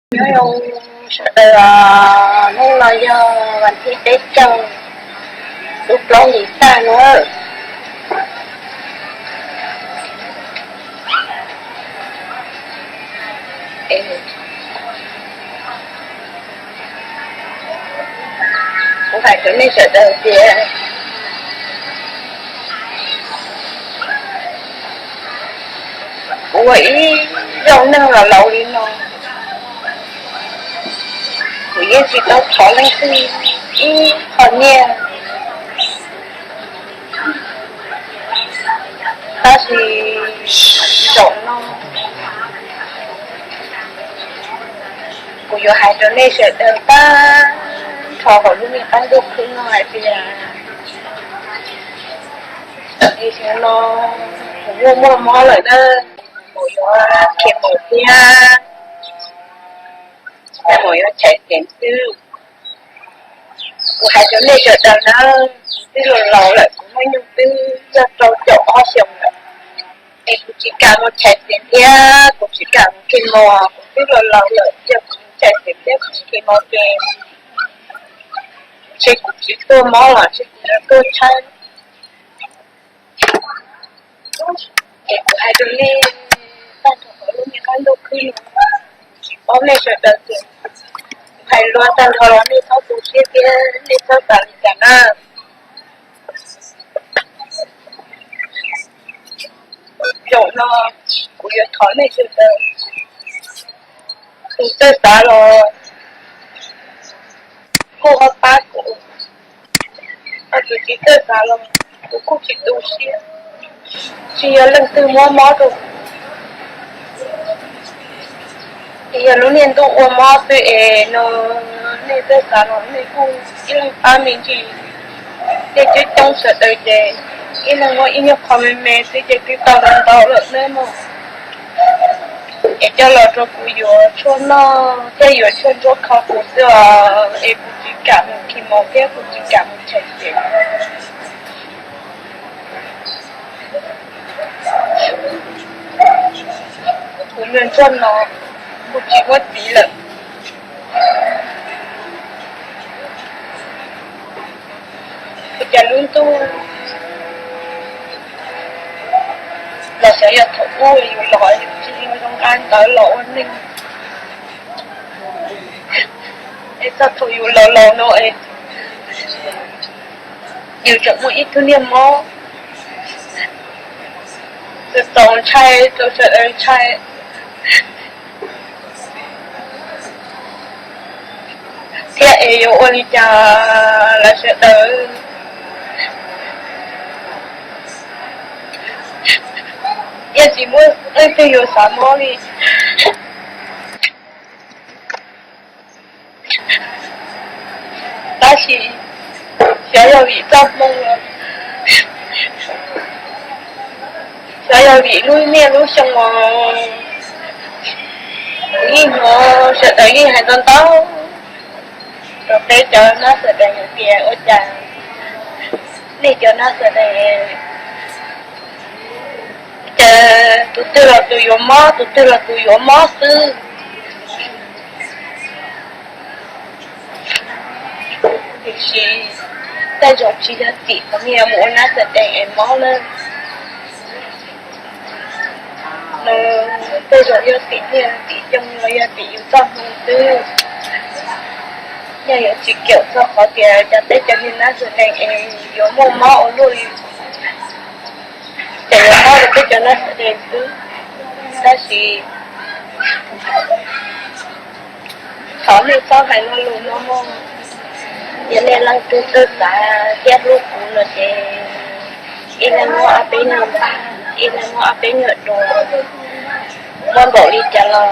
Nyob zoo sawv daws, hnub no yog vas thib peb caug, lub plaub hlis tag na. Kuv hais rau nej sawv daws tias kuv ua ib zaug neeg los laus li no, kuv yeej tsis tau thov leej twg ib qho nyiaj. Tab sis zaum no kuv yuav hais rau nej sawv daws tag nrho hauv lub me qab ntuj khwb no hais tias, no kuv muaj muaj mob lawm na, kuv yuav khe mus thiab, kuv yuav chais xeem xwb. Kuv hais rau nej sawv daws na, kuv twb laus laus lawm, kuv hnub nyoog twb yog rau caum ob xyoos lawm, es kuv tsis kam mus chais xeem thiab, kuv tsis kam mus khe mos, kuv twb laus laus lawm, yog kuv mus chais xeem thiab kuv mus khe mos ces ntshe kuv tsis tuaj mob los ntshe kuv yuav tuaj tshaib. Es kuv hais rau nej tag nrho hauv lub me qab ntuj khwb no, tsis paub nej sawv daws tias kuv hais lus tag nrho los nej txhob tu siab thiab nej txhob xav li cas na. Zaum no kuv yuav thov nej sawv daws, tus txawj xav los kuj ho pab kuv, tus tsis txawj xav los kuv kuj tsis tu siab, tsis yog leej twg muab mob rau kuv, es yog lub niaj ntuj ua mob xwb es no, nej txawj xav los nej kuj ib leeg pab me ntsis, nej coob coob sawv daws ces ib leeg muab ib nyuag qho me me xwb ces twb tau ntau ntau lawm nawb mog. Es coj los rau kuv yuav tshuaj noj thiab yuav tshuaj ntsuab kho kuv xwb os, es kuv tsis kam mus khe mos thiab kuv tsis kam mus chais xeem. Kuv nyuag ntsuag no kuv tsis muaj txiv lawm. Ua cas lub ntuj los xyov yog thaum ub yus los yus tsis zoo nqa ntawv los ua neeg, es txog thaum yus laus laus no es yus tseem muaj ib tug niag mob, txaus ntshai, txaus sawv daws ntshai. Thiab es yuav ua li cas lawv sawv daws yeej tsis muaj leej twg yuav xav mob li. Tab sis xyov yog vim txoj hmoo los, xyov yog vim lub niaj lub xyoo los, kuv yeej hnov sawv daws yeej hais ntau ntau rau peb cov nab xav dees hais tias ua cas nej cov nab xav dees cas tus twg los tus yuav mob, tus twg los tus yuav mob xwb. Tiam sis tej zaum tsis yog tim qhov niag mus ua nab xav dees es mob na, no tej zaum yog tim niag tim xyoo los yog tim yus txoj hmoo xwb. Yog yuav tsis kaum txog qhov tias cas peb cov niag nab xav dees es yuav muaj mob ua luaj li, ces yuav mob rau peb cov nab xav dees xwb. Tab sis thov nej txhob hais lo lus no mog. Yog nej leej twg txawj xav thiab hlub kuv no ces ib leeg muab ob peb nyuag npaj, ib leeg muab ob peb nyuag duas, muab npaum li cas los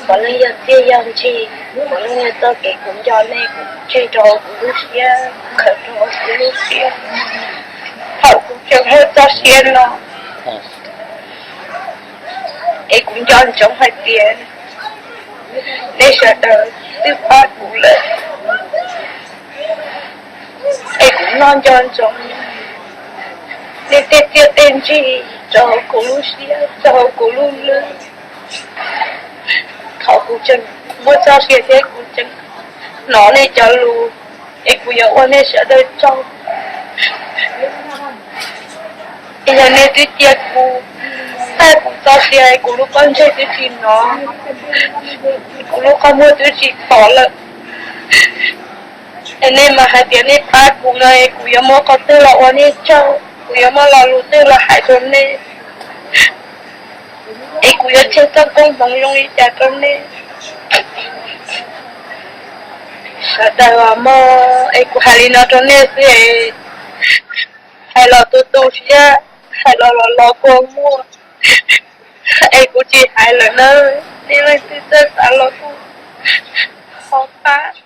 puav leej yog txiaj yog ntsig, puav leej yog txoj kev kuv nco nej, kuv tseg rau hauv kuv lub siab, kuv khaws rau hauv kuv lub siab. Thaum kuv tseem muaj txoj sia no es kuv nco ntsoov hais tias nej sawv daws twb pab kuv lawm, es kuv nco ntsoov nej tej txiaj tej ntsig rau hauv kuv lub siab, rau hauv kuv lub hlwb. Thaum kuv tseem Muaj txoj sia thiab kuv tseem hnov nej cov lus, es kuv yuav ua nej sawv daws tsaug. Yog nej twb cia kuv, tag kuv txoj sia, kuv lub pob ntseg twb tsis hnov, kuv lub qhov muag twb tsis pom lawm, es nej mas hais tias nej pab kuv no, es kuv yuav muab qhov twg los ua nej tsaug, kuv yuav muab lo lus twg los hais rau nej, es kuv yuav tseg txoj koob hmoov zoo li cas rau nej. Sawv daws os mog, es kuv hais li no rau nej xwb es, hais los tu tu siab, hais los los los kua muag, es kuv tsis hais lawm na. Nej leej twg txawj xav los kuj ho pab.